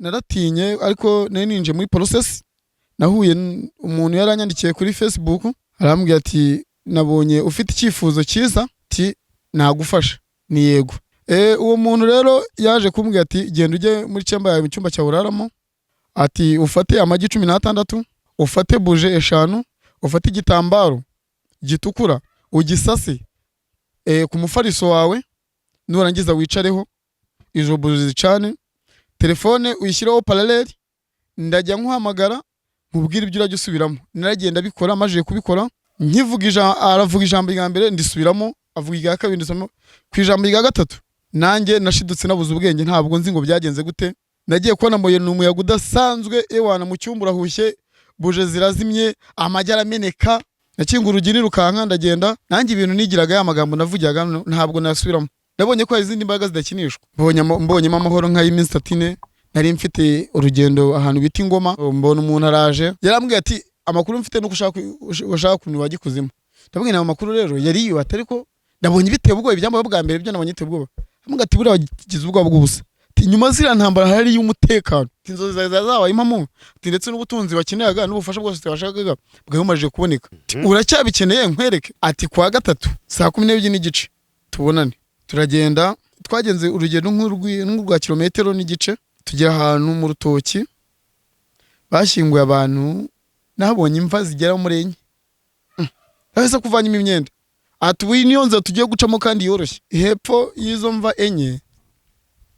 Naratinye, ariko nari ninjiye muri process. Nahuye umuntu yaranyandikiye kuri Facebook, arambwira ati: "Nabonye ufite icyifuzo cyiza," ati: "Nagufasha." Ni yego. Uwo muntu rero yaje kumbwira ati: "Genda ujye muri chamber yawe, mu cyumba cyawe uraramo," ati: "ufate amagi 16, ufate buji 5, ufate igitambaro gitukura ugisase ku mufariso wawe, nurangiza wicareho, izo buji zicane, telefone uyishyireho parallel, ndajya nkuhamagara nkubwire ibyo urajya usubiramo." Naragenda bikora. Amajije kubikora, nkivuga ijambo, aravuga ijambo rya mbere ndisubiramo, avuga irya kabiri ndisubiramo, ku ijambo rya gatatu nanjye nashidutse nabuze ubwenge. Ntabwo nzi ngo byagenze gute. Nagiye kubona mbonye ni umuyaga udasanzwe, ewana, mu cyumba urahushye, buje zirazimye, amagi arameneka. Nakinga urugi nirukanka, ndagenda. Nanjye ibintu nigiraga, ya magambo navugiraga ntabwo nasubiramo. Nabonye ko hari izindi mbaraga zidakinishwa. Mbonyemo amahoro nk'ay'iminsi 3, 4. Nari mfite urugendo ahantu bita Ingoma, mbona umuntu araje, yarambwiye ati: "Amakuru mfite nuko ushaka ukuntu wajya ikuzimu." Ndabwira ayo makuru rero yari yiwe, atari ko nabonye biteye ubwoba. Ibyambaye bwa mbere ibyo nabonye biteye ubwoba. Ambwira ati: "Buriya wagize ubwoba bw'ubusa," ati: "Nyuma ziriya ntambara hari y'umutekano," ati: "inzozi zawe zari zabaye impamo," ati: "ndetse n'ubutunzi bakeneraga n'ubufasha bwose washakaga bwari bumajije kuboneka." Ati: "Uracyabikeneye nkwereke?" Ati: "Kuwa gatatu saa 12:30 tubonane." Turagenda, twagenze urugendo nk'urwa kilometero n'igice, tugera ahantu mu rutoki bashyinguye abantu. Nahabonye imva zigera muri enye. Ahise kuvanyemo imyenda, ati: "Ubu iyi niyo nzira tugiye gucamo kandi yoroshye." Hepfo y'izo mva enye,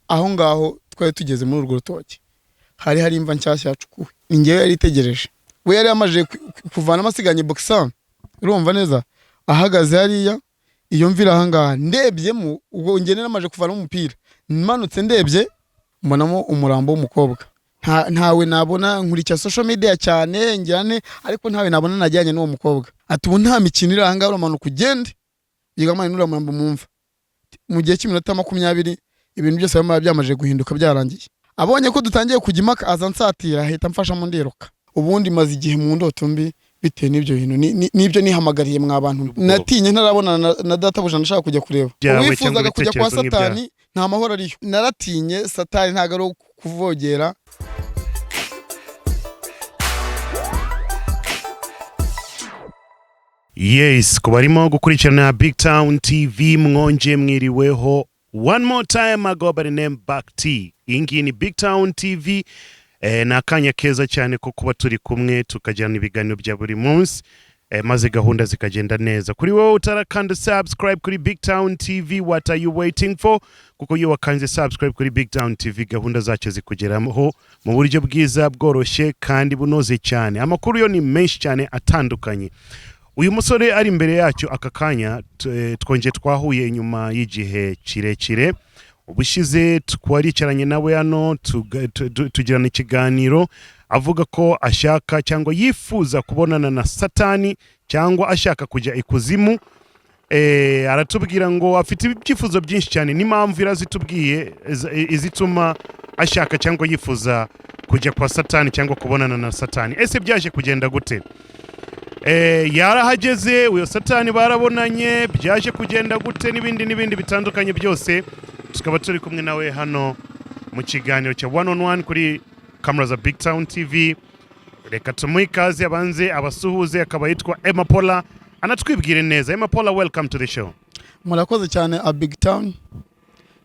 aho ngaho twari tugeze muri urwo rutoki, hari hari imva nshyashya yacukuwe. Ni njyewe yari itegereje. We yari yamajije kuvanamo, asiganye boxer, urumva neza, ahagaze hariya. Iyo mvira ahangaha ndebyemo, ubwo njye namaze kuvanamo umupira, manutse ndebye mbonamo umurambo w'umukobwa. Ntawe nabona. Nkurikira social media cyane njyane, ariko ntawe nabona najyanye n'uwo mukobwa. Ati: "Ubu nta mikino iri ahangaha, uramanuka ugende yigamane n'uriya murambo mumva." Mu gihe cy'iminota 20 ibintu byose biba byamaze guhinduka, byarangiye. Abonye ko dutangiye kujya impaka, aza ansatira, ahita amfashamo, ndiruka. Ubundi maze igihe mu ndoto mbi bitewe n'ibyo bintu n'ibyo nihamagariye mwa bantu. Natinye ntarabonana na databuja nashaka kujya kureba. Byawe Uwifuzaga cyangwa kujya kwa ibitekerezo nk'ibyawe. Satani nta mahoro ariyo. Naratinye. Satani ntabwo ari uwo kuvogera. Yes, ku barimo gukurikirana Big Town TV, mwonje mwiriweho. One more time, I go by the name Back T. Iyi ngiyi ni Big Town TV. Ni akanya keza cyane ko kuba turi kumwe tukagirana ibiganiro bya buri munsi, maze gahunda zikagenda neza. Kuri wowe utarakanda subscribe kuri Big Town TV, what are you waiting for? Kuko iyo wakanze subscribe kuri Big Town TV, gahunda zacyo zikugeraho mu buryo bwiza, bworoshye kandi bunoze cyane. Amakuru yo ni menshi cyane atandukanye. Uyu musore ari imbere yacyo aka kanya, twongeye twahuye nyuma y'igihe kirekire. Ubushize twaricaranye nawe hano, tugirana ikiganiro, avuga ko ashaka cyangwa yifuza kubonana na Satani cyangwa ashaka kujya ikuzimu. Aratubwira ngo afite ibyifuzo byinshi cyane n'impamvu irazitubwiye izituma ashaka cyangwa yifuza kujya kwa Satani cyangwa kubonana na Satani. Ese byaje kugenda gute? Yarahageze, uyo Satani barabonanye, byaje kugenda gute, n'ibindi n'ibindi bitandukanye byose, tukaba turi kumwe nawe hano mu kiganiro cya one on one kuri kamera za Big Town TV. Reka tumuhe ikaze, abanze abasuhuze. Akaba yitwa Emma Pola, anatwibwire neza. Emma Pola, welcome to the show. Murakoze cyane a Big Town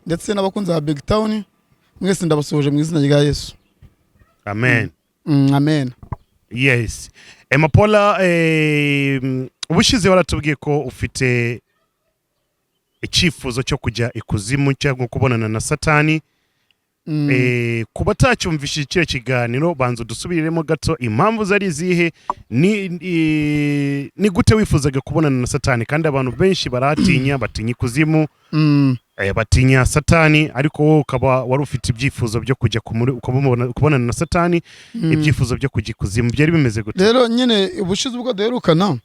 ndetse n'abakunzi ba Big Town mwese, ndabasuhuje mu izina rya Yesu. Amen. Amen. Yes, Emma Pola, ubushize waratubwiye ko ufite icyifuzo cyo kujya ikuzimu cyangwa kubonana na Satani. Ku batacyumvishije kiriya kiganiro, banza udusubiriremo gato, impamvu zari izihe? Ni gute wifuzaga kubonana na Satani? Kandi abantu benshi barahatinya, batinya ikuzimu, batinya Satani, ariko wowe ukaba wari ufite ibyifuzo byo kujya kubonana na Satani, ibyifuzo byo kujya ikuzimu, byari bimeze gute? Rero nyine ubushize ubwo duherukana,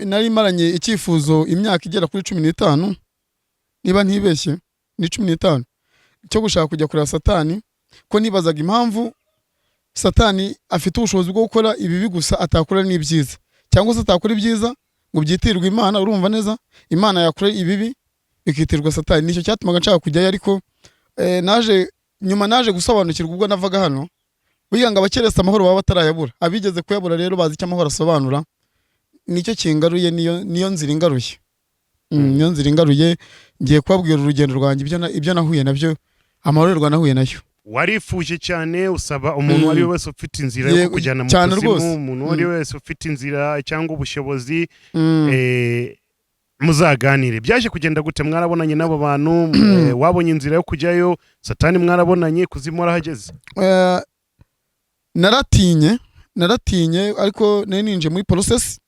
nari maranye icyifuzo imyaka igera kuri 15, niba ntibeshye ni 15, cyo gushaka kujya kureba Satani, ko nibazaga impamvu Satani afite ubushobozi bwo gukora ibibi gusa atakora n'ibyiza, cyangwa se atakora ibyiza ngo byitirirwe Imana. Urumva neza, Imana yakora ibibi bikitirwa Satani. Nicyo cyatumaga nshaka kujyayo, ariko naje Nyuma naje gusobanukirwa ubwo navaga hano, burya ngo abakeresa amahoro baba batarayabura. Abigeze kuyabura rero bazi icyo amahoro asobanura. Nicyo kingaruye, niyo nzira ingaruye. Niyo nzira ingaruye. Ngiye kubabwira urugendo rwanjye, ibyo nahuye nabyo, amarorerwa nahuye nayo. Warifuje cyane, usaba umuntu uwo ari we wese ufite inzira yo Yego, kukujyana mu cyane kuzimu, rwose. umuntu uwo ari we wese ufite inzira cyangwa ubushobozi, muzaganire. Byaje kugenda gute? Mwarabonanye n'abo bantu? Wabonye inzira yo kujyayo? Satani mwarabonanye? Kuzimu warahageze? Naratinye, ariko nari ninjiye muri process.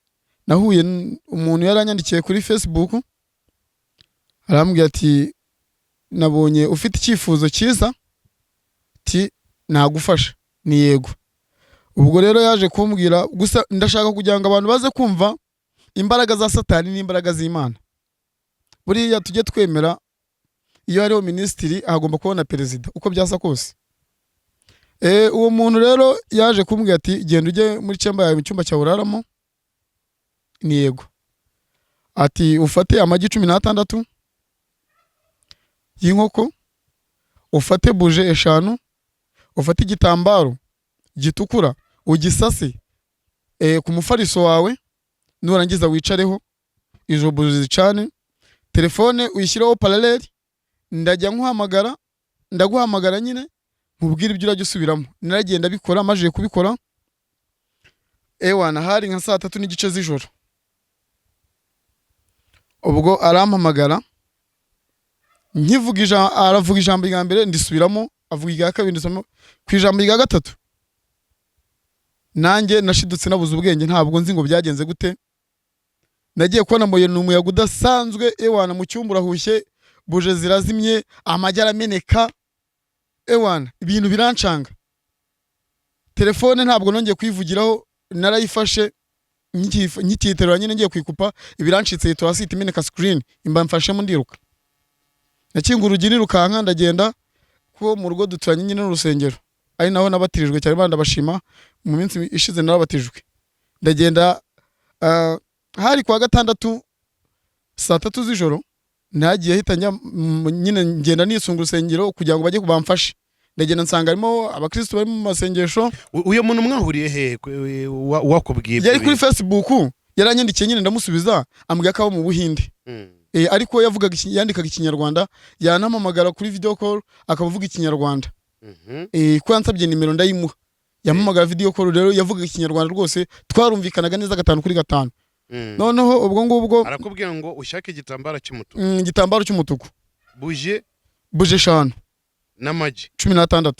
Nahuye umuntu yaranyandikiye kuri Facebook, arambwira ati: "Nabonye ufite icyifuzo cyiza," ati: "nagufasha." Ni yego. Ubwo rero yaje kumbwira gusa, ndashaka kugira ngo abantu baze kumva imbaraga za Satani n'imbaraga z'Imana. Buriya tujye twemera, iyo hariho minisitiri agomba kubona perezida, uko byasa kose. Uwo muntu rero yaje kumbwira ati: "Genda ujye muri chamber yawe, mu cyumba cyawe uraramo." Ni yego. Ati: "Ufate amagi 16 y'inkoko, ufate buje 5, ufate igitambaro gitukura ugisase ku mufariso wawe, nurangiza wicareho, izo buje zicane, telefone uyishyireho parallel, ndajya nkuhamagara, ndaguhamagara nyine nkubwire ibyo urajya usubiramo." Naragenda bikora. Amajije kubikora, ewana, hari nka saa 3:30 z'ijoro. Ubwo arampamagara, nkivuga ijambo, aravuga ijambo rya mbere ndisubiramo, avuga irya kabiri ndisubiramo, ku ijambo rya gatatu nanjye nashidutse nabuze ubwenge. Ntabwo nzi ngo byagenze gute. Nagiye kubona mbonye ni umuyaga udasanzwe, ewana, mu cyumba urahushye, buje zirazimye, amagi arameneka, ewana, ibintu birancanga. Telefone ntabwo nongeye kuyivugiraho, narayifashe nkikiyiterura nyine ngiye kuyikupa, ibirancitse, yitura hasi, ihita imeneka screen, imba mfashemo ndiruka. Nakinga urugi nirukanka, ndagenda, ko mu rugo duturanye nyine n'urusengero, ari naho nabatirijwe cyane. Banda ndabashima, mu minsi ishize narabatijwe. Ndagenda, hari kuwa gatandatu saa 3 z'ijoro. Nagiye ahita njya nyine ngenda nisunga urusengero kugira ngo bajye bamfashe. Ndagenda nsanga harimo abakristo bari mu masengesho. Uyo muntu mwahuriye he wakubwiye ibyo Yari kuri bintu? Facebook, yaranyandikiye nyine ndamusubiza, ambwira ko aba mu Buhinde. Ariko yavugaga yandikaga Ikinyarwanda, yanampamagara kuri video call akaba avuga Ikinyarwanda. Ko yansabye nimero ndayimuha, yampamagara video call rero yavugaga Ikinyarwanda rwose, twarumvikanaga neza gatanu kuri gatanu. Noneho ubwo ngubwo Arakubwira ngo ushake igitambaro cy'umutuku, igitambaro cy'umutuku, buje buje 5, n'amagi 16.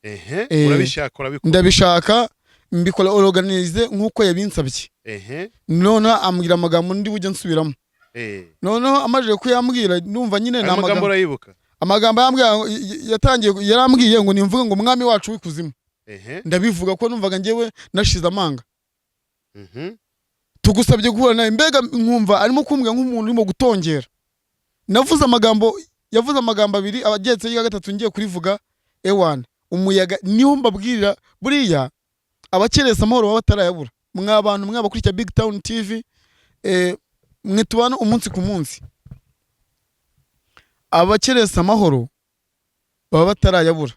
Ehe, urabishaka, urabikora? Ndabishaka, mbikora organize nk'uko yabinsabye. Noneho ambwira amagambo ndi bujye nsubiramo. Noneho amajije kuyambwira, numva nyine ni Ayo magambo amagambo urayibuka? Amagambo yambwiye, yatangiye yarambwiye ngo nimvuge ngo "Umwami wacu w'ikuzimu". Ndabivuga ko numvaga njyewe nashize amanga. "Tugusabye guhura nawe." Mbega nkumva arimo kumbwira nk'umuntu urimo gutongera. Navuze amagambo, yavuze amagambo abiri ageretse ya gatatu, ngiye kurivuga, ewana, umuyaga. Niho mbabwirira, buriya abakeresa amahoro baba batarayabura. Mwa bantu mwabakurikira Big Town TV, mwe tubana umunsi ku munsi, abakeresa amahoro baba batarayabura,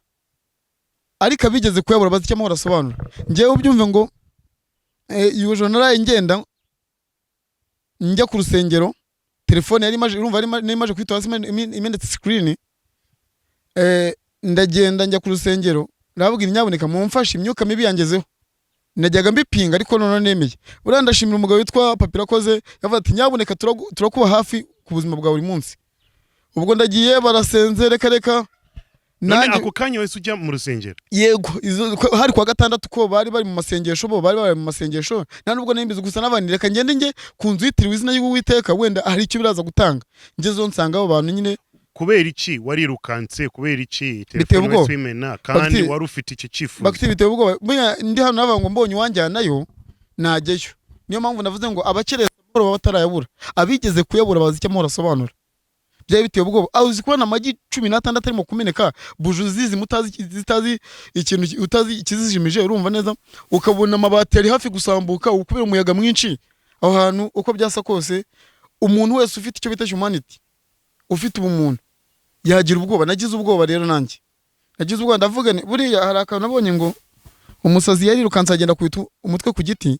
ariko abigeze kuyabura bazi icyo amahoro asobanura. Ngewe ubyumve ngo iyo joro naraye ngenda njya ku rusengero, telefone yari imaje, urumva yari imaje kwitaba hasi, imenetse screen. Ndagenda njya ku rusengero, ndababwira: "Nyabuneka mumfashe, imyuka mibi yangezeho." Najyaga mbipinga, ariko none nemeye. Buriya ndashimira umugabo witwa Papirakoze, yavuze ati: "Nyabuneka turakuba hafi ku buzima bwa buri munsi." Ubwo ndagiye, barasenze, reka reka. None Nanjye ako kanya wese ujya mu rusengero? Yego, hari kuwa gatandatu, ko bari bari mu masengesho, bo bari bari mu masengesho. Nta nubwo nari mbizi, gusa n'abandi, reka ngende njye ku nzu yitiriwe izina ry'Uwiteka, wenda hari icyo biraza gutanga. Ngezeho nsanga abo bantu nyine. Kubera iki warirukanse? Kubera iki Biteye telefone ubwoba. wese uyimena kandi wari ufite icyo cyifuzo? Bagiti, biteye ubwoba. Buriya ndi hano navuga ngo mbonye uwanjyanayo najyayo. Niyo mpamvu navuze ngo abakereza amahoro baba batarayabura, abigeze kuyabura bazi icyo amahoro asobanura. Byari biteye ubwoba. Aho uzi kubona amagi 16 arimo kumeneka, buji zizi mutazi, zitazi ikintu, utazi ikizijimije, urumva neza, ukabona amabati yari hafi gusambuka kubera umuyaga mwinshi aho hantu. Uko byasa kose, umuntu wese ufite icyo bita humanity, ufite ubumuntu, yagira ubwoba. Nagize ubwoba rero nanjye. Nagize ubwoba, ndavuga nti buriya hari akantu nabonye ngo umusazi yarirukanse agenda kubita umutwe ku giti,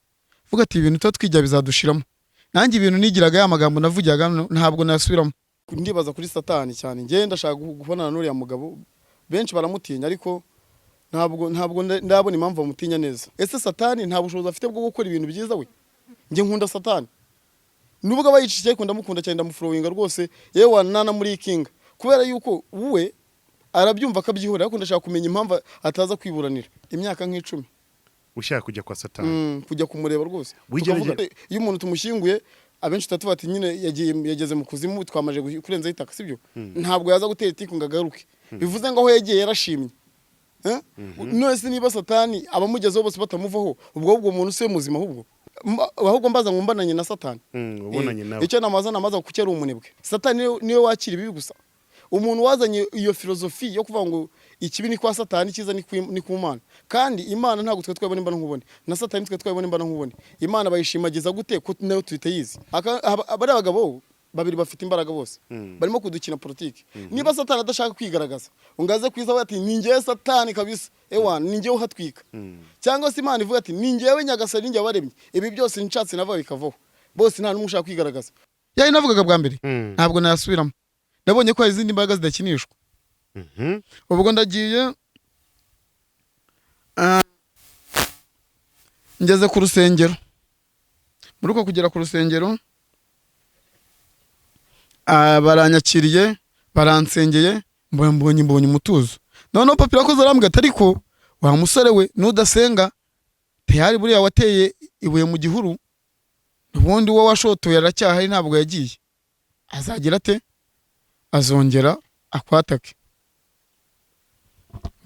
vuga ati ibintu tuba twigira bizadushiramo. Nanjye ibintu nigiraga, ya magambo navugiraga ntabwo nasubiramo. Ndibaza kuri Satani cyane. Njye ndashaka kubonana n'uriya mugabo. Benshi baramutinya, ariko ntabwo ndabona impamvu bamutinya neza. Ese Satani nta bushobozi afite bwo gukora ibintu byiza? We, njye nkunda Satani nubwo aba yicishiye, ariko ndamukunda cyane, ndamufollowinga rwose, yewe nana muri kinga, kubera yuko we arabyumva akabyihorera. Ariko ndashaka kumenya impamvu ataza kwiburanira imyaka nk'icumi. Ushaka kujya kwa Satani? Kujya kumureba rwose. Wigerage- Tukavuga, iyo umuntu tumushyinguye, abenshi tuba ati nyine yagiye, yageze mu kuzimu, twamaje kurenzaho itaka, sibyo? Ntabwo yaza gutera itiku ngo agaruke, bivuze ngo aho yagiye yarashimye. Eh? None se niba Satani abamugezeho bose batamuvaho, ubwo ahubwo umuntu si we muzima? Ahubwo mbaza ngo mbananye na Satani. Ubonanye nawe. Icyo namaza kuko ari umunebwe. Satani niwe wakira ibibi gusa. Umuntu wazanye iyo filozofi yo kuvuga ngo ikibi ni kwa Satani, icyiza ni ku Mana, kandi Imana ntabwo twe twabona imbona nkubone, na Satani twe twabona imbona nkubone. Imana bayishimagiza gute ko nayo tutayizi? Bariya bagabo babiri bafite imbaraga bose, barimo kudukina politiki. Niba Satani adashaka kwigaragaza ngo aze kwiza avuga ati ni njyewe Satani kabisa, ewa ni njyewe uhatwika, cyangwa se Imana ivuga ati ni njyewe Nyagasani, ni njye waremye ibi byose, nshatse nava bikavaho, bose nta n'umwe ushaka kwigaragaza. Yari navugaga bwa mbere, ntabwo nayasubiramo. Nabonye ko hari izindi mbaraga zidakinishwa. Ubwo ndagiye, ngeze ku rusengero. Muri uko kugera ku rusengero, baranyakiriye, baransengeye, mbonye umutuzo. Noneho papa irakoze arambwira ati ariko wa musore we, nudasenga tayari buriya wateye ibuye mu gihuru, ubundi uwo washotoye aracyahari, ntabwo yagiye, azagira ate? Azongera akwatake.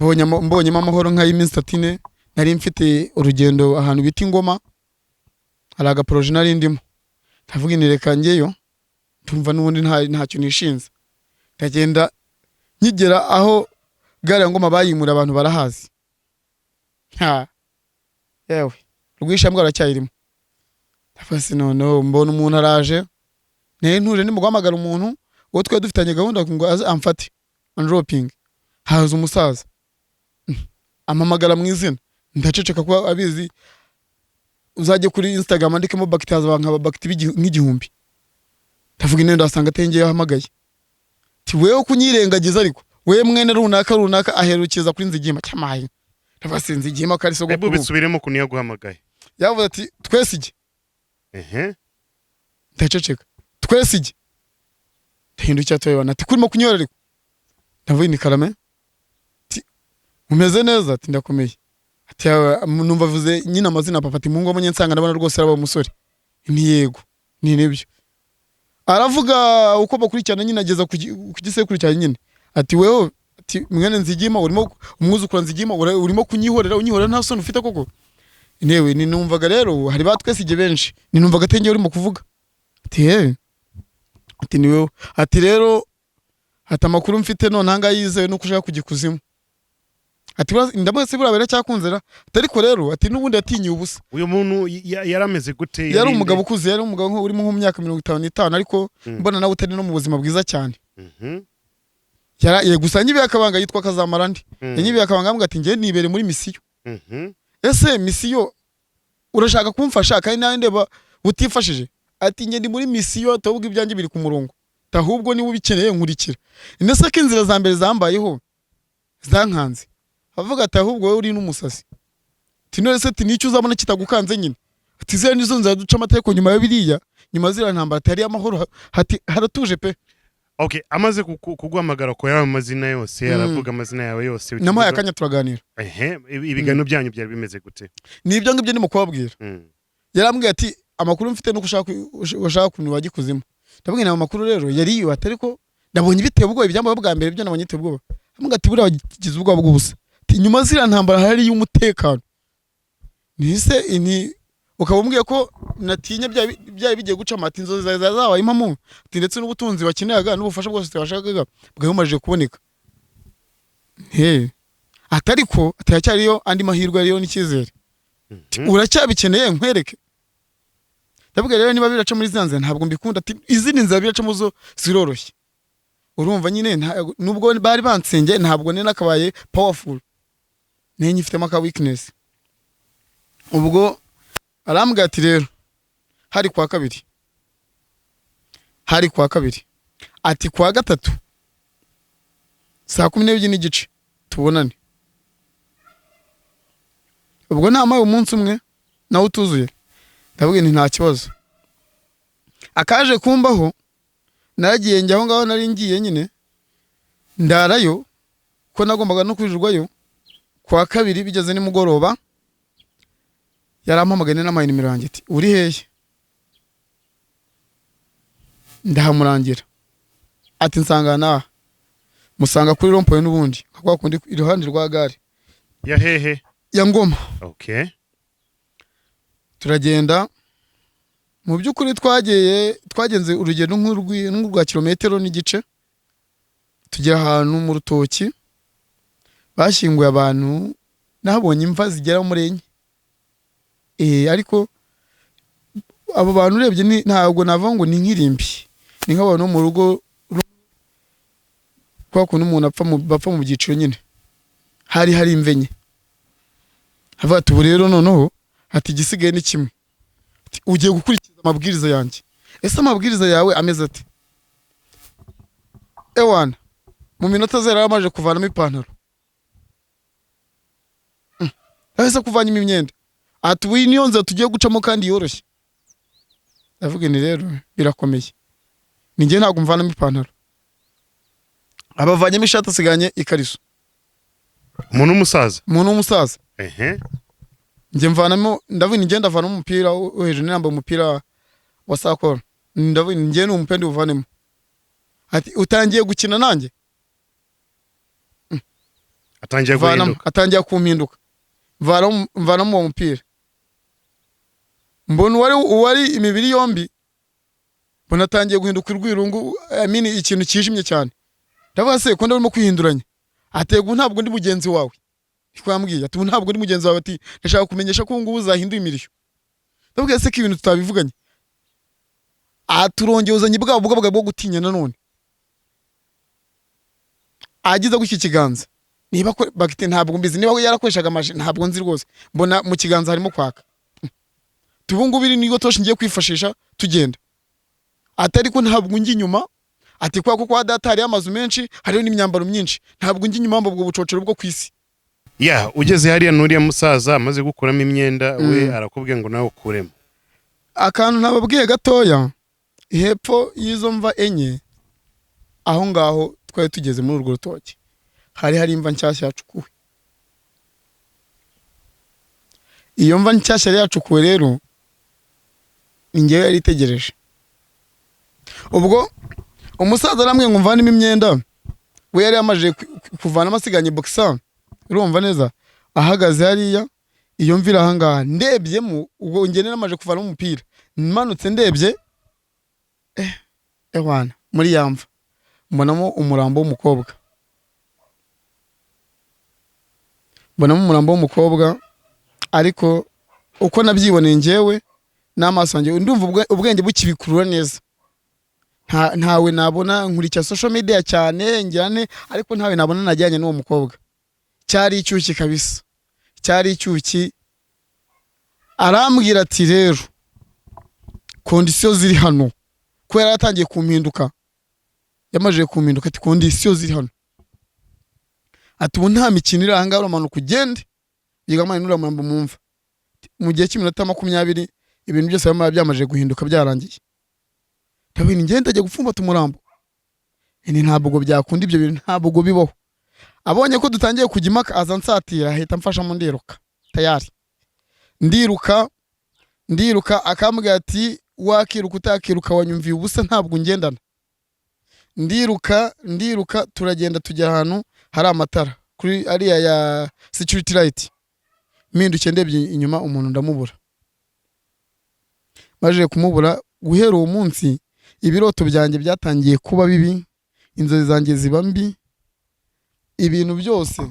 Mbonyemo amahoro nk'ay'iminsi 3, ine. Nari mfite urugendo ahantu bita Ingoma, hari agaprojet nari ndimo. Ndavuga nti reka njyeyo, ndumva n'ubundi ntacyo nishinze. Ndagenda, nkigera aho gare ya Ngoma bayimura, abantu barahazi, ha yewe rwishambwa aracyayirimo. Ndavuga se noneho mbona umuntu araje, nari ntuje ndimo guhamagara umuntu uwo twari dufitanye gahunda ngo aze amfate andropping. Haza umusaza, ampamagara mu izina, ndaceceka kuba abizi. Uzajye kuri Instagram andikemo Bakiti, haza nkaba Bakiti nk'igihumbi. Ndavuga ine ndasanga atengeye yahamagaye ati wewe kunyirengagiza, ariko wewe mwene runaka runaka aherukeza kuri Nzigima cyamaye. Ndavuga se Nzigima ko ari Ebu sogokuru? Bisubiremo ukuntu yaguhamagaye. Yavuze ati twese. Ndaceceka. Twese. Ndahindukira turabibona, ati kurimo kunyora, ariko ndavuga ni karame. Ati umeze neza? Ati ndakomeye. Ati "Yawe," numva avuze nyine amazina papa, ati mungu abonye nsanga ndabona rwose araba umusore. Ni yego, ni nibyo. Aravuga uko bakurikirana nyine, ageza ku gisekuru cya nyine, ati wewe, ati mwene Nzigima, urimo umwuzukuru wa Nzigima, urimo kunyihorera, unyihorera nta soni ufite koko? Newe ni numvaga rero hari ba twese benshi, ni numvaga atengeye urimo kuvuga. Ati he, ati ni wewe. Ati rero, ati amakuru mfite none ahangaha yizewe nuko ushaka kujya ikuzimu. Ati ndavuga se buriya biracyakunze ra? Ati ariko rero, ati n'ubundi yatinyiye ubusa. Uyu muntu yari ameze gute? Yari umugabo ukuze, yari umugabo urimo nko mu myaka 55, ariko mbona nawe utari no mu buzima bwiza cyane. Gusa nyibiye akabanga, yitwa Kazamarandi. Yanyibiye akabanga, ambwira ati njye nibere muri mission. Ese mission urashaka kumfasha kandi nawe ndeba utifashije? Ati njye ndi muri mission, ahubwo ibyanjye biri ku murongo, ahubwo niba ubikeneye nkurikira. Ndetse ko inzira za mbere zambayeho zankanze, avuga ati ahubwo wowe uri n'umusazi. Ati none se, ati nicyo uzabona kitagukanze nyine? Ati ziriya nizo nzira duca amategeko. Nyuma ya biriya, nyuma ziriya ntambara, ati hariyo amahoro, hati haratuje pe. Okay, amaze kuguhamagara ko yari amazina yose, aravuga amazina yawe yose. Namuhaye akanya turaganira. Ehe, ibiganiro byanyu byari bimeze gute? Ni ibyo ngibyo ndimo kubabwira. Yarambwiye ati amakuru mfite nuko ushaka ukuntu wajya ikuzimu. Ndabwira ayo makuru rero yari iyo, ati ariko nabonye biteye ubwoba, ibyambaye bwa mbere byo nabonye biteye ubwoba. Ambwira ati buriya wagize ubwoba bw'ubusa, ati nyuma ziriya ntambara hariyo umutekano. Nise ni ukaba umbwiye ko natinye byari bigiye guca amata, inzozi zawe zabaye impamo, ati ndetse n'ubutunzi bakeneraga n'ubufasha bwose twashakaga bwari bumajije kuboneka. He, ati ariko ati haracyariyo andi mahirwe, ariyo n'icyizere. Uracyabikeneye nkwereke? Ndavuga rero niba biraca muri ziriya nzira ntabwo mbikunda, ati izindi nzira biracamo zo ziroroshye. Urumva nyine, nubwo bari bansengeye, ntabwo nari nakabaye powerful, nari nyifitemo aka weakness. Ubwo arambwira ati rero, hari kwa kabiri, hari kwa kabiri, ati kwa gatatu saa 12:30 tubonane. Ubwo namaye umunsi umwe nawe utuzuye. Ndavuga nti nta kibazo. Akaje kumbaho, naragiye njya aho ngaho nari ngiye nyine, ndarayo ko nagombaga no kwirirwayo. Kwa kabiri bigeze nimugoroba, yarampamagaye n'amaye nimero yanjye, ati uri hehe? Ndahamurangira. Ati nsanga naha. Musanga kuri rond-point n'ubundi nka kwa kundi, iruhande rwa gare. Ya hehe? Ya Ngoma. Turagenda. Mu by'ukuri twagiye, twagenze urugendo nk'urwa kilometero n'igice, tugera ahantu mu rutoki bashyinguye abantu. Nahabonye imva zigera muri enye. Ariko abo bantu urebye ntabwo navuga ngo ni nk'irimbi, ni nk'abantu bo mu rugo kwa kuntu umuntu apfa bapfa mu byiciro nyine. Hari hari imva enye. Avuga ati ubu rero noneho, ati igisigaye ni kimwe. Ati, ugiye gukurikiza amabwiriza yanjye. Ese amabwiriza yawe ameze ate? Ewana, mu minota zero yari amaze kuvanamo ipantaro. Yahise kuvanyemo imyenda, ati ubu iyi niyo nzira tugiye gucamo kandi yoroshye. Ndavuga nti rero birakomeye, ni njye ntabwo mvanamo ipantaro. Abavanyemo ishati, asiganye ikariso. Umuntu w'umusaza? Umuntu w'umusaza. Njye mvanamo, ndavuga njye ndavanamo umupira wo hejuru, nambaye umupira wa sakora. Ndavuga njye ni umupira ndibuvanemo. Ati utangiye gukina nanjye. Atangiye Mvanamo. guhinduka. Atangiye kumpinduka. Mvanamo uwo mupira, mbona uwari imibiri yombi, mbona atangiye guhinduka urwirungu, I mean ikintu kijimye cyane. Ndavuga se ko ndimo kwihinduranya? Atego ntabwo ndi mugenzi wawe. Niko yambwiye, ati ubu ntabwo ndi mugenzi wawe, ati ndashaka kumenyesha ko ubu ngubu uzahinduye imirishyo. Ndavuga se ko ibintu tutabivuganye? Aturongeye uzanye bwa bwoba bwo gutinya nanone. Agize gutya ikiganza, niba ko bagite ntabwo mbizi, niba yarakoreshaga amaji ntabwo nzi rwose, mbona mu kiganza harimo kwaka. Tubu ngubu iri niyo toshi ngiye kwifashisha tugenda. Atari ko ntabwo njya inyuma, ati kwa ko kwa data hariyo amazu menshi, hariyo n'imyambaro myinshi, ntabwo njya inyuma ubwo bucocero bwo ku isi. Ya, ugeze hariya n'uriya musaza amaze gukuramo imyenda, we arakubwiye ngo nawe ukuremo. Akantu nababwiye gatoya, hepfo y'izo mva enye, aho ngaho twari tugeze muri urwo rutoki, hari hari imva nshyashya yacukuwe. Iyo mva nshyashya yari yacukuwe rero ni njyewe yari itegereje. Ubwo umusaza arambwiye ngo mvanemo imyenda, we yari yamajije kuvanamo, asiganye boxer. Urumva neza, ahagaze hariya, iyo mva iri ahangaha. Ndebyemo, ubwo njye namaze kuvanamo umupira, manutse ndebye, ewana, muri ya mva mbonamo umurambo w'umukobwa, mbonamo umurambo w'umukobwa. Ariko uko nabyiboneye njyewe n'amaso yanjye, ndumva ubwenge bukibikurura neza, ntawe nabona. Nkurikira social media cyane njyane, ariko ntawe nabona najyanye n'uwo mukobwa. Cyari icyuki kabisa, cyari icyuki. Arambwira ati rero condition ziri hano, ko yari atangiye kumpinduka, yamajije kumpinduka. Ati condition ziri hano, ati ubu nta mikino iri ahangaha, uramanuka ugende yigamane n'uriya murambo mumva. Mu gihe cy'iminota 20 ibintu byose biba byamaze guhinduka, byarangiye. Ndabona ngenda ajya gupfumbata umurambo. Ni ntabwo byakunda, ibyo bintu ntabwo bibaho. Abonye ko dutangiye kujya impaka, aza ansatira, ahita amfashamo, ndiruka tayari, ndiruka, ndiruka. Akambwira ati wakiruka utakiruka wanyumviye ubusa, ntabwo ngendana. Ndiruka, ndiruka, turagenda tujya ahantu hari amatara kuri ariya ya security light. Mpindukiye ndebye inyuma, umuntu ndamubura. Maze kumubura, guhera uwo munsi ibiroto byanjye byatangiye kuba bibi, inzozi zanjye ziba mbi, ibintu byose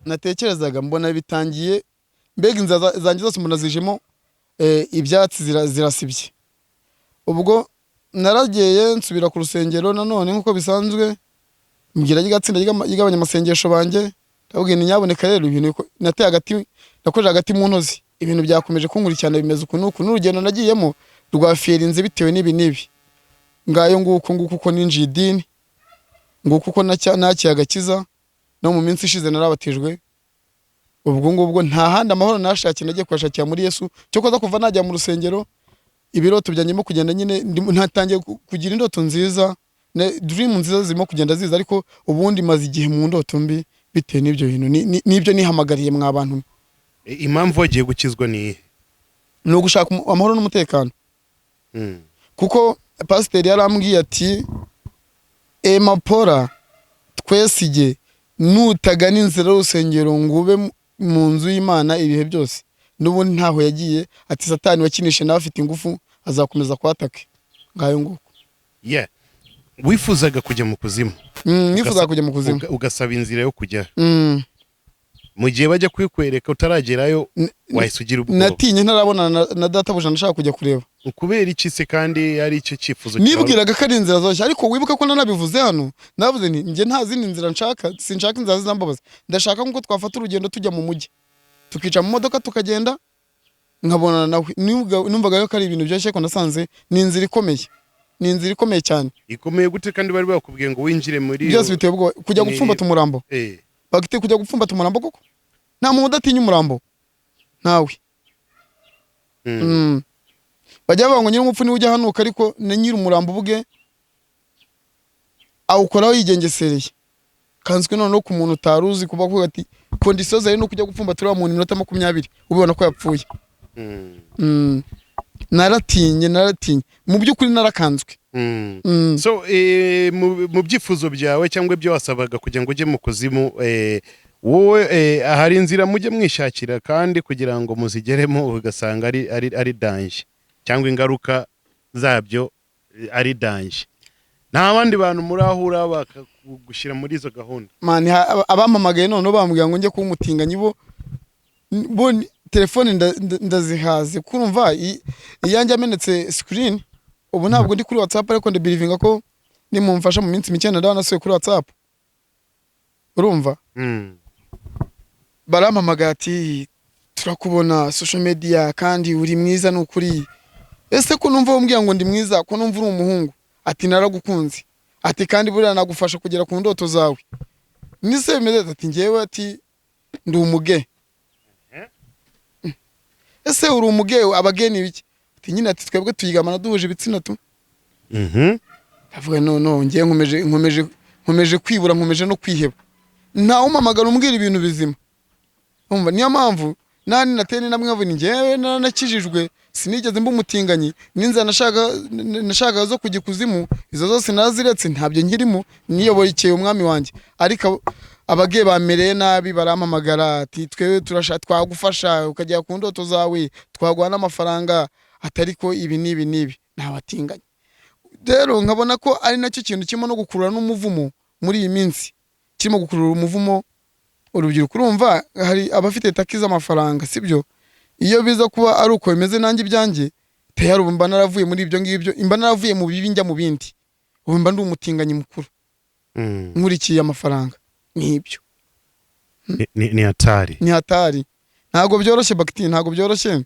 natekerezaga mbona bitangiye, mbega inzira zanjye zose mbona zijemo ibyatsi, zirasibye. Ubwo Narageye nsubira ku rusengero nanone nk'uko bisanzwe, mbwira ry'agatsinda ry'abanyamasengesho banjye, ndababwira nti: "Nyaboneka rero, ibintu nateye agati, nakojeje agati mu ntozi, ibintu byakomeje kunkurikirana, bimeze uku n'uku, n'urugendo nagiyemo rwaferinze bitewe n'ibi n'ibi." Ngayo nguko nguko uko ninjiye idini, nguko uko nakiye agakiza. No mu minsi ishize narabatijwe. Ubwo ngubwo nta handi amahoro nashakiye, nagiye kuyashakira muri Yesu. Cyokoza kuva najya mu rusengero, ibiroto byanjye kugenda nyine ntatangiye kugira indoto nziza, dream nziza zirimo kugenda ziza, ariko ubundi maze igihe mu ndoto mbi bitewe n'ibyo bintu n'ibyo nihamagariye mwa bantu. Impamvu wagiye gukizwa ni iyihe? Ni ugushaka amahoro n'umutekano, kuko pasiteri yarambwiye ati: "Emapora twesige nutagana inzira y'urusengero ngo ube mu nzu y'Imana ibihe byose." N'ubundi ntaho yagiye, ati: "Satani wakinishe nawe afite ingufu, azakomeza kwatake." Ngayo nguko. Yeah. Wifuzaga kujya mu kuzimu? Nifuzaga kujya mu kuzimu. Ugasaba inzira yo kujyayo. Mu gihe bajya kuyikwereka utaragerayo, wahise ugira ubwoba? Natinye ntarabonana na databuja ndashaka kujya kureba. Kubera iki se kandi ari icyo cyifuzo cyawe? Nibwiraga ko ari inzira zoroshye, ariko wibuke ko nanabivuze hano, navuze nti: "Njye nta zindi nzira nshaka, sinshaka inzira zizambabaza, ndashaka nkuko twafata urugendo tujya mu mujyi, tukica mu modoka, tukagenda nkabonana nawe." Numvaga ko ari ibintu byoroshye, ariko nasanze ni inzira ikomeye, ni inzira ikomeye cyane. Ikomeye gute kandi bari bakubwiye ngo winjire muri Byose biteye ubwoba, kujya gupfumbata umurambo. Bagite kujya gupfumbata umurambo koko, nta muntu udatinya umurambo, ntawe. Bajya bavuga ngo nyiri umupfu niwe ujya ahanuka, ariko na nyiri umurambo ubwe awukoraho yigengesereye, kanswe noneho ku muntu utari uzi kuba avuga ati condition zawe ni ukujya gupfumbata uriya muntu iminota 20 ubibona ko yapfuye. Naratinye, naratinye mu by'ukuri, narakanzwe. So mu byifuzo byawe cyangwa ibyo wasabaga kugira ngo ujye mu kuzimu, wowe hari inzira mujye mwishakira kandi kugira ngo muzigeremo ugasanga ari danger cyangwa ingaruka zabyo ari danger. Nta bandi bantu murahura bakagushyira muri izo gahunda? Man, abampamagaye noneho bambwira ngo njye kuba umutinganyi, bo telefone ndazihaze kurumva iyanjye amenetse screen. Ubu ntabwo ndi kuri WhatsApp, ariko ndabelievinga ko nimumfasha mu minsi mike ndaba nasuye kuri WhatsApp, urumva? Barampamagaye ati: "Turakubona social media kandi uri mwiza." Ni ukuri ese ko numva umbwira ngo ndi mwiza, ko numva uri umuhungu? Ati: "Naragukunze," ati, "kandi buriya nagufasha kugera ku ndoto zawe." Nise bimeze? Ati: "Njyewe," ati, "ndi umugay." Ese uri umugay? Abagay ni ibiki? Ati: "Nyine," ati, "twebwe tuyigamana duhuje ibitsina tu." Ndavuga: "No, no, ngiye nkomeje kwibura, nkomeje no kwiheba, ntawe umpamagara umbwira ibintu bizima." Umva, niyo mpamvu nani nateye namwe nkavuga ni njyewe naranakijijwe, sinigeze mba umutinganyi, n'inzira nashakaga zo kujya ikuzimu izo zose naraziretse, ntabyo nkirimo, niyobokeye umwami wanjye. Ariko abagay bamereye nabi, barampamagara ati: "Twewe turashaka, twagufasha ukagera ku ndoto zawe, twaguha n'amafaranga," atari ko ibi n'ibi n'ibi ntabatinganya. Rero nkabona ko ari nacyo kintu kirimo no gukurura n'umuvumo muri iyi minsi, kirimo gukurura umuvumo urubyiruko. Urumva hari abafite taki z'amafaranga, sibyo? Iyo biza kuba ari uko bimeze, nanjye ibyanjye tayari ubu mba naravuye muri ibyo ngibyo, mba naravuye mu bibi njya mu bindi, ubu mba ndi umutinganyi mukuru nkurikiye amafaranga n'ibyo. Ni hatari. Ni hatari, ntabwo byoroshye bagiti, ntabwo byoroshye.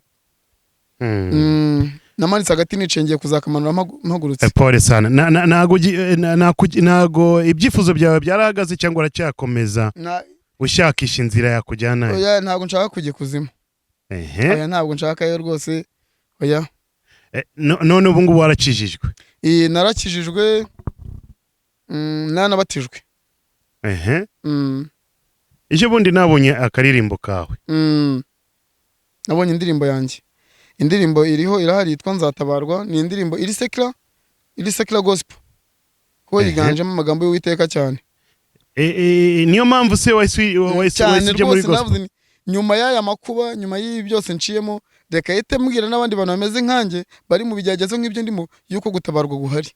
Namanitse agati nicaye, ngiye kuzakamanura mpagurutse. Pole sana. Ntago ibyifuzo byawe byarahagaze cyangwa uracyakomeza ushakisha inzira yakujyana? Oya, ntabwo nshaka kujya ikuzimu. Oya, ntabwo nshakayo rwose, oya. None ubu ngubu warakijijwe? Iyi narakijijwe, nanabatijwe. Ejo bundi nabonye akaririmbo kawe. Nabonye indirimbo yanjye, indirimbo iriho irahari yitwa Nzatabarwa. Ni indirimbo iri secular, iri secular gospel, kuko yiganjemo amagambo y'Uwiteka cyane. Niyo mpamvu se wahise wahise Cyane wahise ujya muri rwose. gospel? Navuze nti, nyuma y'aya makuba, nyuma y'ibi byose nciyemo, reka yite mbwira n'abandi bantu bameze nkanjye bari mu bigeragezo nk'ibyo ndimo yuko gutabarwa guhari.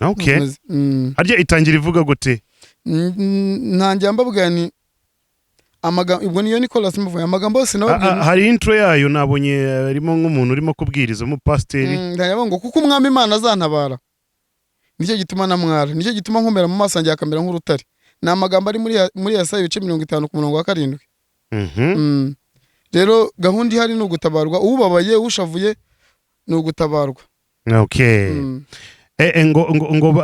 Okay. Harya itangira ivuga gute? Ntangira mbabwira nti Ubwo niyo Nicolas mvuye amagambo yose nababwiye. Hari intro yayo nabonye, harimo nk'umuntu urimo kubwiriza, umupasiteri. Ndavuga ngo kuko Umwami Imana azantabara, nicyo gituma namwara, nicyo gituma nkomera mu maso yanjye akamera nk'urutare. Ni amagambo ari muri Yesaya ibice 50 ku murongo wa 7. Rero gahunda ihari ni ugutabarwa. Ubabaye, ushavuye, ni ugutabarwa. Ngo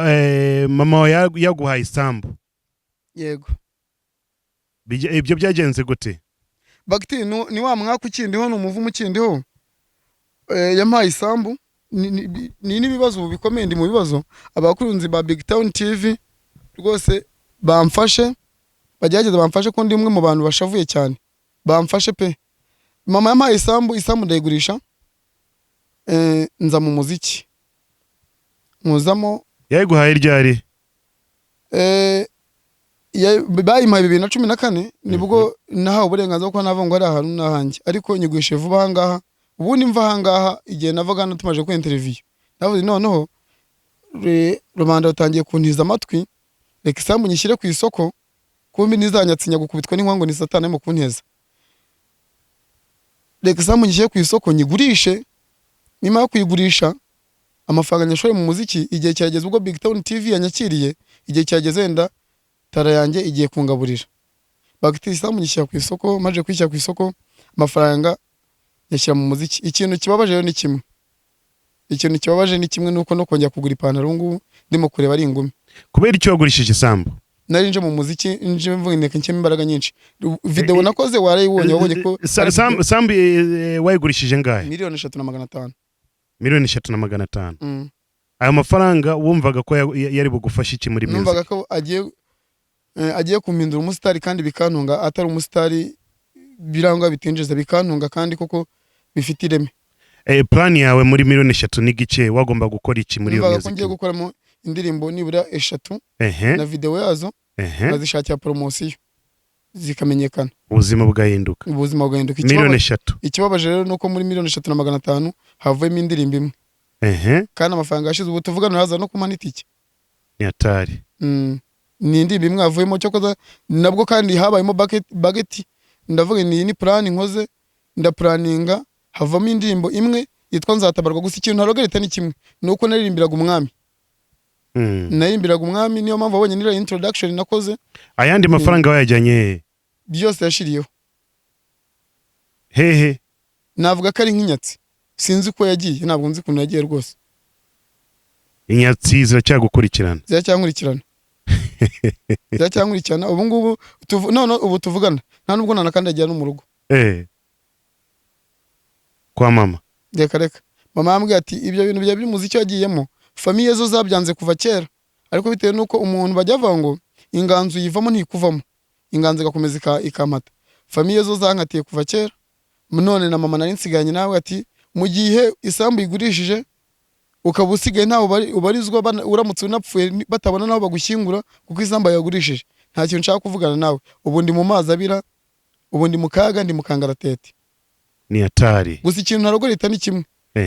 mama wawe yaguhaye isambu? Yego. Ibyo byagenze gute? Bagiti ni wa mwaka ukindiho, ni umuvumo ukindiho. Yampaye isambu, ni n'ibibazo ubu bikomeye, ndi mu bibazo. Abakunzi ba Big Town TV rwose bamfashe, bagerageze bamfashe, ko ndi umwe mu bantu bashavuye cyane, bamfashe pe. Mama yampaye isambu, isambu ndayigurisha, nza mu muziki nkuzamo. Yayiguhaye ryari? Bayimpaye 2014, nibwo nahawe uburenganzira bwo kuba navuga ngo ari ahantu n'ahanjye, ariko nyigurishe vuba ahangaha. Ubundi mva ahangaha, igihe navaga hano tumaze gukora interview, ndavuze noneho rubanda rutangiye kuntiza amatwi, reka isambu nyishyire ku isoko, kumbi ntizanyatsinya gukubitwa n'inkuba ngo ni Satani arimo kunteza. Reka isambu nyishyire ku isoko nyigurishe, nimara kuyigurisha amafaranga nyashore mu muziki. Igihe kirageze ubwo Big Town TV yanyakiriye, igihe kirageze wenda tara yanjye igiye kungaburira. Bagiti isambu nyishyira ku isoko, maze kuyishyira ku isoko amafaranga nyashyira mu muziki. Ikintu kibabaje rero ni kimwe, ikintu kibabaje ni kimwe, nuko no kongera kugura ipantaro ubu ngubu ndimo kureba ari ingumi. Kubera icyo wagurishije isambu? Nari nje mu muziki, nje mvuga inteko nshyiramo imbaraga nyinshi. Video nakoze warayibonye, wabonye ko ari Sambu wayigurishije ngahe? 3,500,000. 3,500,000? Mm. Ayo mafaranga wumvaga ko yari bugufashe iki muri Numvaga music? ko agiye kumpindura umusitari kandi bikantunga, atari umusitari birangwa bitinjiza, bikantunga kandi koko bifite ireme. Plan yawe muri 3.5 miliyoni wagomba gukora iki muri iyo Numvaga ko ngiye music? gukoramo indirimbo nibura eshatu na video yazo, nkazishakira poromosiyo zikamenyekana. Ubuzima bugahinduka. Ubuzima bugahinduka. miliyoni eshatu Ikibabaje rero ni uko muri 3,500,000 havuyemo indirimbo imwe, kandi amafaranga yashize ubu tuvugana uraza no kumpa n'itike. Ni hatari. Ni indirimbo imwe havuyemo. Cyokoza nabwo kandi habayemo bageti, ndavuga ni iyi ni plan nkoze, ndapuraninga, havamo indirimbo imwe yitwa Nzatabarwa. Gusa ikintu ntarogereta ni kimwe, ni uko naririmbiraga Umwami. Naririmbiraga Umwami, niyo mpamvu wabonye niriya introduction nakoze. Ayandi mafaranga wayajyanye hehe? Byose yashiriyeho. Hehe? Navuga ko ari nk'inyatsi, sinzi uko yagiye, ntabwo nzi ukuntu yagiye rwose. Inyatsi ziracyagukurikirana? Ziracyankurikirana, ziracyankurikirana ubu ngubu none ubu tuvugana nta nubwo nanakandagira no mu rugo. Kwa mama? Reka reka, mama yambwiye ati ibyo bintu bya by'umuziki wagiyemo, famille zo zabyanze kuva kera, ariko bitewe n'uko umuntu bajya bavuga ngo inganzo uyivamo ntikuvamo, inganzo igakomeza ikampata. Famille zo zankatiye kuva kera, none na mama nari nsigaranye nawe ati mu gihe isambu igurishije ukaba usigaye ntawe ubarizwa, uramutse unapfuye batabona naho bagushyingura kuko isambu yagurishije, nta kintu nshaka kuvugana nawe. Ubu ndi mu mazi abira, ubu ndi mu kaga, ndi mu kangaratete. Ni hatari. Gusa ikintu ntarogorita ni kimwe,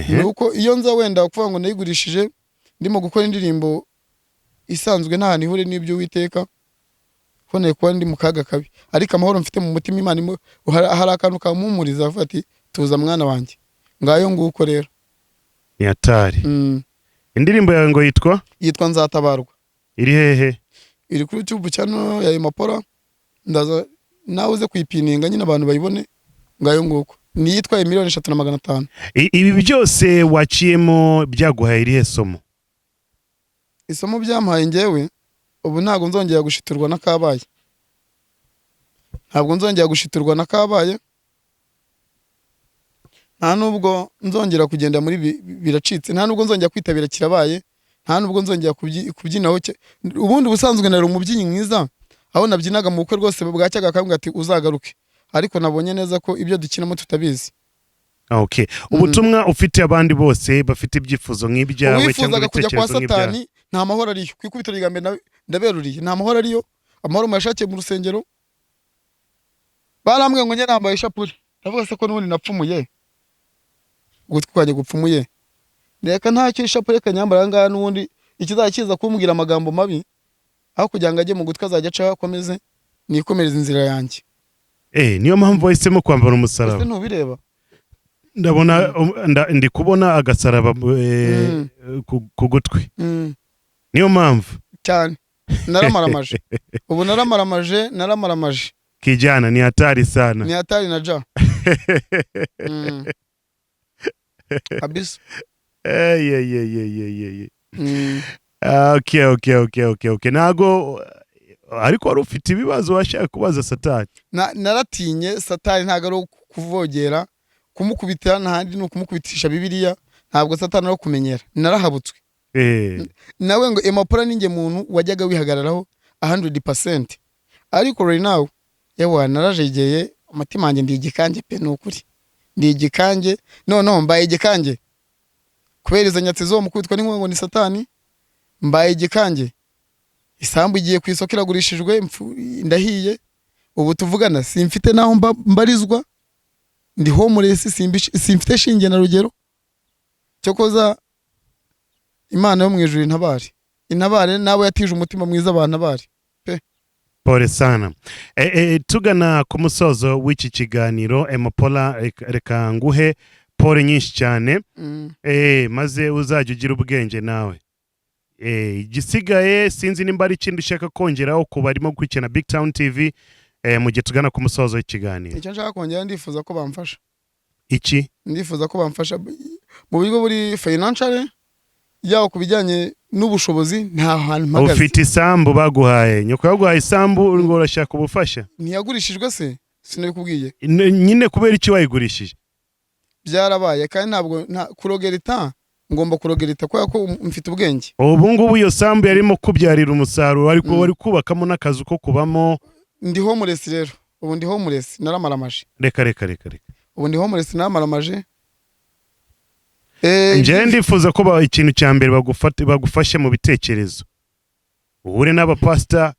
ni uko iyo nza wenda kuvuga ngo nayigurishije ndimo gukora indirimbo isanzwe nta hantu ihuriye n'ibyo Uwiteka, ko nari kuba ndi mu kaga kabi. Ariko amahoro mfite mu mutima, Imana hari akantu kampumuriza, avuga ati tuza mwana wanjye. Ngayo nguko rero. Ni hatari. Indirimbo yawe ngo yitwa? Yitwa Nzatabarwa. Iri hehe? Iri kuri YouTube channel ya Imapora, ndaza nawe uze kuyipininga nyine abantu bayibone. Ngayo nguko, ni iyitwaye 3,500,000. Ibi byose waciyemo byaguhaye irihe somo? Isomo byampaye njyewe, ubu ntabwo nzongera gushiturwa na kabaye, ntabwo nzongera gushiturwa na kabaye, nta nubwo nzongera kugenda muri biracitse, nta nubwo nzongera kwitabira kirabaye, nta nubwo nzongera kubyinaho. Ubundi ubusanzwe nari umubyinnyi mwiza, aho nabyinaga mu bukwe rwose bwacyaga akambwira ati uzagaruke, ariko nabonye neza ko ibyo dukinamo tutabizi. Okay, ubutumwa ufite abandi bose bafite ibyifuzo nk'ibyawe cyangwa Uwifuzaga kujya kwa ibitekerezo nk'ibyawe? Satani, nta mahoro ariyo. Ku ikubitiro rya mbere ndaberuriye, nta mahoro ariyo. Amahoro muyashakiye mu rusengero. Barambwiye ngo njye nambaye ishapure, ndavuga se ko n'ubundi napfumuye, ugutwi kwanjye gupfumuye, reka ntacyo, ishapure reka nyambara aha ngaha, n'ubundi ikizajya kiza kumbwira amagambo mabi, aho kugira ngo ajye mu gutwi azajya acaho akomeze nikomereze inzira yanjye. Niyo mpamvu wahisemo kwambara Ese umusaraba? Ntubireba? Ndabona ndi kubona agasaraba ku gutwi. Niyo mpamvu? Cyane, naramaramaje ubu, naramaramaje, naramaramaje. Kijana, ni hatari sana. Ni hatari na ja. Kabisa. Eh, ye, ye, ye, ye, ye, ye. Ah, okay, ntago ariko wari ufite ibibazo washaka kubaza Satani? Naratinye Satani, ntabwo ari kuvogera, kumukubita ntahandi ni ukumukubitisha Bibiliya. Ntabwo Satani ari kumenyera, narahabutswe. Nawe ngo Emapura ninjye muntu wajyaga wihagararaho 100%, ariko right now, yewe, narajegeye umutima wanjye, ndi igikange pe, ni ukuri ndi igikange. Noneho mbaye igikange kubera izo nyatsi zo mukubitwa n'inkuba ngo ni Satani. Mbaye igikange, isambu igiye ku isoko iragurishijwe, ndahiye. Ubu tuvugana simfite naho mbarizwa, ndi homeless, simfite shinge na rugero. Cyokoza Imana yo mu ijuru intabare, intabare nawe yatije umutima mwiza abantu abari. Pole sana. Tugana ku musozo w'iki kiganiro, Emopola, reka nguhe pole nyinshi cyane. Maze uzajya ugira ubwenge nawe. Igisigaye sinzi nimba ari ikindi ushaka kongeraho ku barimo gukurikirana Big Town TV, mu gihe tugana ku musozo w'ikiganiro. Icyo nshaka kongera, ndifuza ko bamfasha. Iki? Ndifuza ko bamfasha mu buryo buri financial, yaba ku bijyanye n'ubushobozi, nta hantu mpagaze. Ufite isambu baguhaye, nyoko yaguhaye isambu, ngo urashaka ubufasha? Ntiyagurishijwe se? Sinabikubwiye? Nyine kubera iki wayigurishije? Byarabaye kandi ntabwo kurogerita, ngomba kurogerita kubera ko mfite ubwenge. Ubu ngubu iyo sambu yarimo kubyarira umusaruro, ariko wari kubakamo n'akazu ko kubamo. Ndi homeless rero, ubu ndi homeless, naramaramaje. Reka, reka, reka, reka. Ubu ndi homeless, naramaramaje. Njyewe ndifuza ko ikintu cya mbere bagufashe mu bitekerezo, uhure n'abapasita,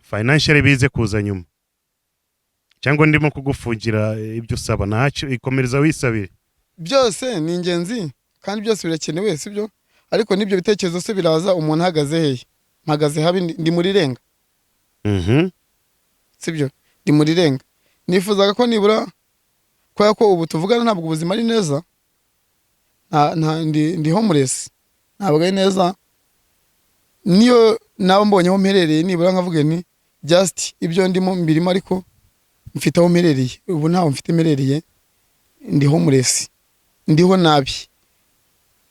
financial bize kuza nyuma. Cyangwa ndimo kugufungira ibyo usaba? Ntacyo, ikomereza wisabire. Byose ni ingenzi kandi byose birakenewe, sibyo? Ariko n'ibyo bitekerezo se biraza umuntu ahagaze hehe? Mpagaze habi, ndi muri renga. Sibyo? Ndi muri renga. Nifuzaga ko nibura, kubera ko ubu tuvugana ntabwo ubuzima ari neza, ndi homeless, ntabwo ari neza. Niyo naba mbonye aho mperereye, nibura nkavuga nti just ibyo ndimo mbirimo, ariko mfite aho mperereye. Ubu ntaho mfite mperereye, ndi homeless, ndiho nabi.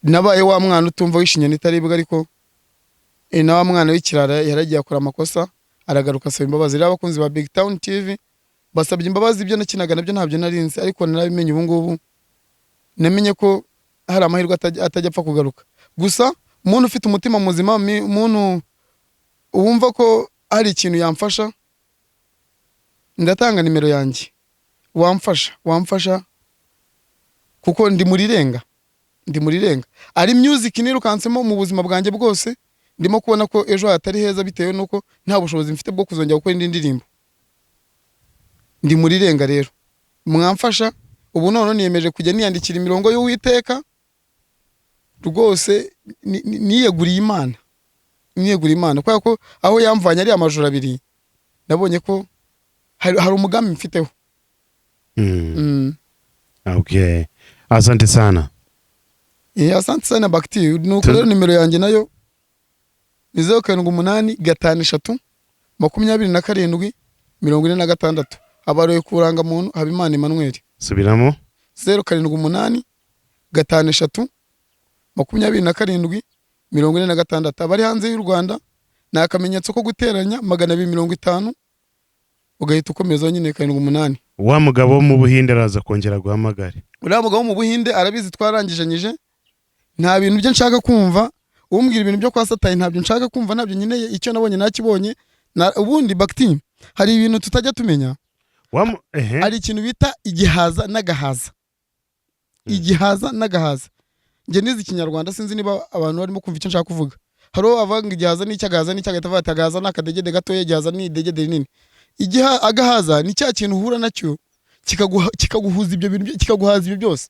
Nabaye wa mwana utumva wishinya itaribwa, ariko na wa mwana w'ikirara yaragiye akora amakosa, aragaruka asaba imbabazi. Rero abakunzi ba Big Town TV, basabye imbabazi. Ibyo nakinaga nabyo ntabyo narinzi, ariko narabimenye ubu ngubu. Namenye ko hari amahirwe atajya apfa kugaruka. Gusa umuntu ufite umutima muzima, umuntu wumva ko hari ikintu yamfasha, ndatanga nimero yanjye. Wamfasha, wamfasha, kuko ndi muri renga, ndi muri renga. Ari music nirukansemo mu buzima bwanjye bwose, ndimo kubona ko ejo hatari heza bitewe n'uko nta bushobozi mfite bwo kuzongera gukora indi ndirimbo. Ndi muri renga rero, mwamfasha. Ubu none niyemeje kujya niyandikira imirongo y'Uwiteka rwose. Niyeguriye Imana, niyeguriye Imana, kubera ko aho yamvanye ari amajoro abiri, nabonye ko hari umugambi mfiteho. Okay. Asante sana. Asante sana Bakti. Nuko rero nimero yanjye nayo ni 0785 327 46. Abaroye ku muntu Habimana Emmanuel. Subiramo. 0785 327 46. Abari hanze y'u Rwanda ni akamenyetso ko guteranya 250, ugahita ukomeza nyine 78. Wa mugabo wo mu Buhinde araza kongera guhamagare. Uriya mugabo wo mu Buhinde arabizi, twarangijanyije. Nta bintu bye nshaka kumva. Umbwira ibintu byo kwa Satani ntabyo nshaka kumva, ntabyo nkeneye. Icyo nabonye nakibonye. Ubundi Bakti, hari ibintu tutajya tumenya. Wa mu- ehe. Hari ikintu bita igihaza n'agahaza. Igihaza n'agahaza, njye nize Ikinyarwanda, sinzi niba abantu barimo kumva icyo nshaka kuvuga. Hari uwo bavuga ngo igihaza ni icy'agahaza ni icy'agahita avuga ati agahaza ni akadegede gatoya, igihaza ni idegede rinini. Agahaza ni cya kintu uhura nacyo kikaguhuza ibyo bintu, kikaguhaza ibyo byose.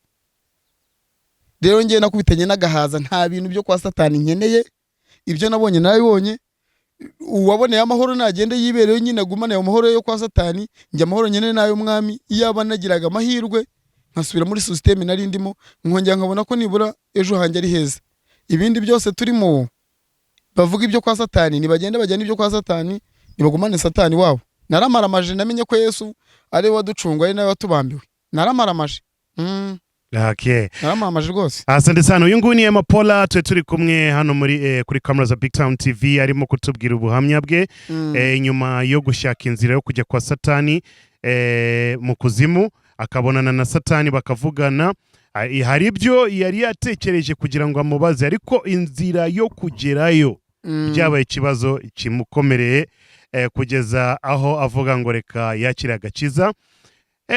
Rero ngewe nakubitanye n'agahaza, nta bintu byo kwa Satani nkeneye. Ibyo nabonye narabibonye. Uwaboneye amahoro nagende yibereyo nyine, agumane ayo mahoro yo kwa Satani. Njye amahoro nyine n'ay'Umwami. Iyaba nagiraga amahirwe nkasubira muri système nari ndimo, nkongera nkabona ko nibura ejo hanjye ari heza. Ibindi byose turimo bavuga ibyo kwa Satani, nibagende bajyane ibyo kwa Satani, nibagumane Satani wabo. Naramaramaje, namenye ko Yesu ari we waducunguye, ari nawe watubambiwe. Naramaramaje. Naramaramaje rwose. Asante sana. Uyu nguyu ni Emma Pola, twe turi kumwe hano muri kuri kamera za Big Town TV, arimo kutubwira ubuhamya bwe nyuma yo gushaka inzira yo kujya kwa Satani mu kuzimu, akabonana na Satani bakavugana. Hari ibyo yari yatekereje kugira ngo amubaze, ariko inzira yo kugerayo byabaye ikibazo kimukomereye, kugeza aho avuga ngo reka yakire agakiza.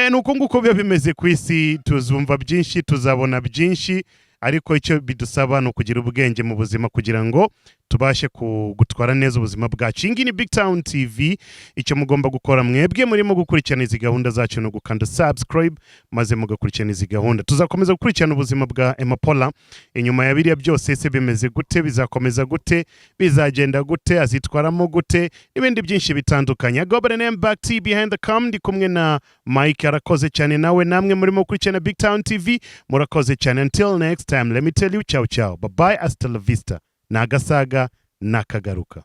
Ni uko nguko biba bimeze ku isi. Tuzumva byinshi, tuzabona byinshi, ariko icyo bidusaba ni ukugira ubwenge mu buzima kugira ngo tubashe gutwara neza ubuzima bwacu. Iyi ngiyi ni Big Town TV. Icyo mugomba gukora mwebwe murimo gukurikirana izi gahunda zacu ni ugukanda subscribe, maze mugakurikirana izi gahunda. Tuzakomeza gukurikirana ubuzima bwa Emma Pola inyuma ya biriya byose. Ese bimeze gute? Bizakomeza gute? Bizagenda gute? Azitwaramo gute? N'ibindi byinshi bitandukanye. Gobere name back T behind the cam, ndi kumwe na Mike, arakoze cyane nawe. Namwe murimo gukurikirana Big Town TV, murakoze cyane. Until next time, let me tell you ciao ciao, bye bye, hasta la vista. Ni agasaga nakagaruka.